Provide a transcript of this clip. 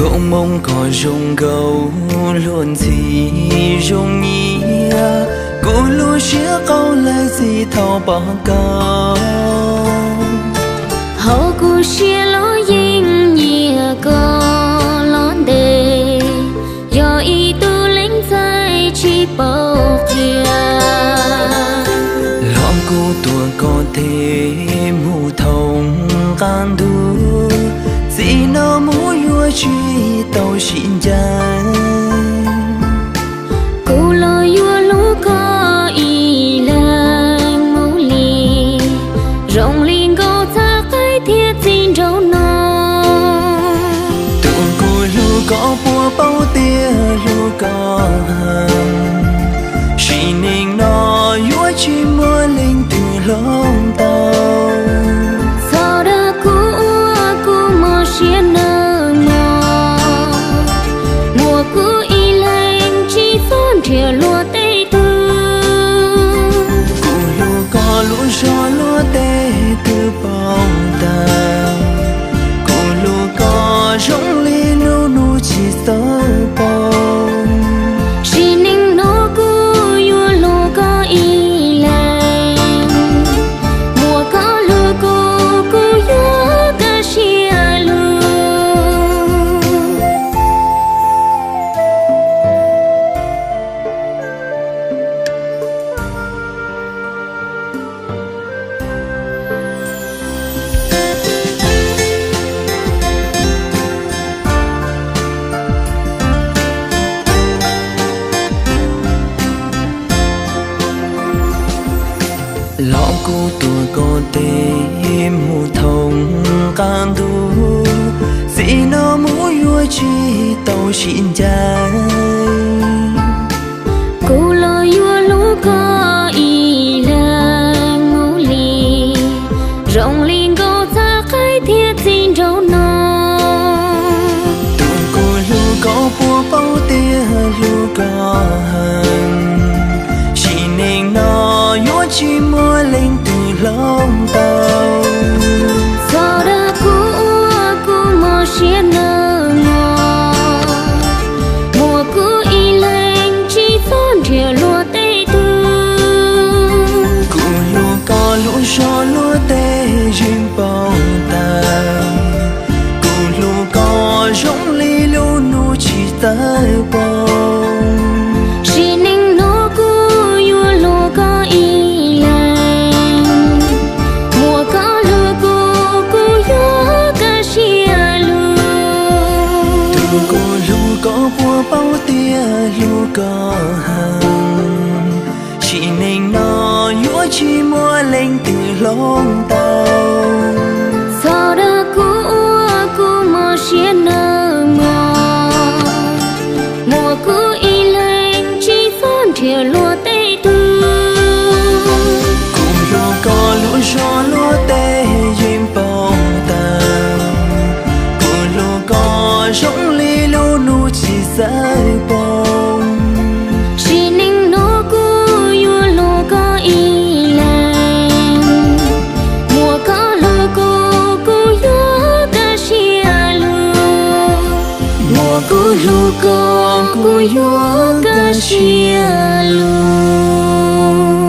Koob moo koj zoo nkauj luag ntxhi zoo nyiam, kuv lub siab qau lawv txhij thaum pom koj. Hauv kuv siab los yeej nyiam koj los ntev, yog ib tug leej ntxhais tsis paub qhia. Los kuv tuav koj tes mus thooj qab ntuj, txij no mus yuav tsis tau sib ncaim. Kuv los yuav hlub koj ib leeg mus li, zoo li nkauj txhab qaib thiab txiv nraug no. Tus kuv hlub koj puas paub tias hlub koj heev, sim neej no yuav tsis muaj leej twg hloov tau. Txhob dag kuv ua kuv mob siab nawb mog, muaj kuv ib leeg tsis txhob nrhiav luag tej tug. Kuv hlub koj lub zog luag tej twb paub tag, kuv hlub koj zoo li lub hnub tsis txawj poob. Sim neej no kuv yuav hlub koj ib leeg, muaj koj hlub kuv, kuv yuav kaj siab lug. Los kuv tuav koj tes mus thooj qab ntuj, txij no mus yuav tsis tau sib ncaim. Kuv los yuav hlub koj ib leeg mus li, zoo li nkauj txhab qaib thiab txiv nraug no. Tus kuv hlub koj puas paub tias hlub koj heev, sim neej no yuav tsis muaj leej twg hloov tau. Txhob dag kuv ua kuv mob siab nawb mog, muaj kuv ib leeg tsis txhob nrhiav luag tej tug. Kuv hlub koj lub zog luag tej yeej paub tag, kuv hlub koj zoo li lub hnub tsis txawj poob. Sim neej no kuv yuav hlub koj ib leeg, muaj koj hlub kuv, kuv yuav kaj siab lug. Tus kuv hlub koj puas paub tias hlub koj heev, sim neej no yuav tsis muaj leej twg hloov tau. Txhob dag kuv ua kuv mob siab nawb mog, muaj kuv ib leeg tsis txhob nrhiav luag tej tug. Kuv hlub koj lub zog luag tej yeej paub tag, kuv hlub koj zoo li lub hnub tsis txawj poob. Sim neej no kuv yuav hlub koj ib leeg, muaj koj hlub kuv, kuv yuav kaj siab lug. Muaj kuv hlub koj, kuv yuav kaj siab lug.